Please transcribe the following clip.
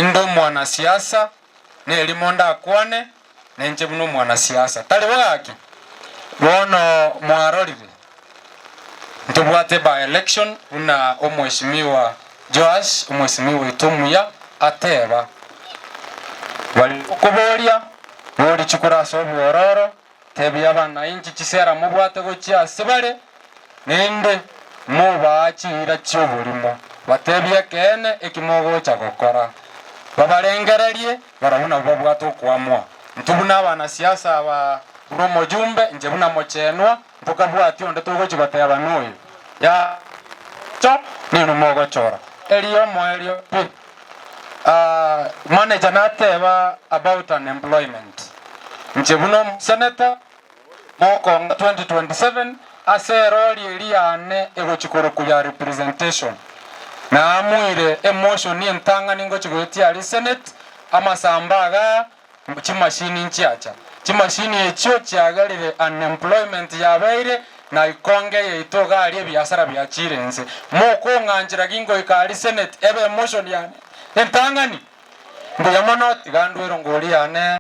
Inde omwanasiasa, nerimo ndakwane, nenche buna omwanasiasa. Tari bo gaki? Bono mwarorire, ntobwate by-election buna omweshimiwa Joash, omwesimiwa oito omuya, ateba. Baria okoboria, boria chikura ase obwororo, Tebia abanainchi chisera mobwate gochia ase bare, naende mobaa chiira chi'oborimo. Batebie ekeene eki mogocha gokora. Babarengererie, barabwo nabwo babwate okoamua. Intwe buna abanasiasa aba, buna omojumbe, inche buna mochenwa, ntokabwatia onde togochia goteba noyo. Yaya, ninwe mogochora. Erio omoerio pi. Manager nateba about unemployment. Inche buna omoseneta mokonga 2027 ase erori eria yane egochi korokwa ya representation. Naamuire emotion entang'ani ngochi goetia aria senate amasamba igaa Chimashini nchiacha. Chimashini echio chiagerire unemployment yabeire na ikonge yaito iga aria ebiasara biachire inse. Mokong'anchera gingoika aria senate ebe emotion yane entang'ani? Mbuya mono tiga ndwe erongori yane.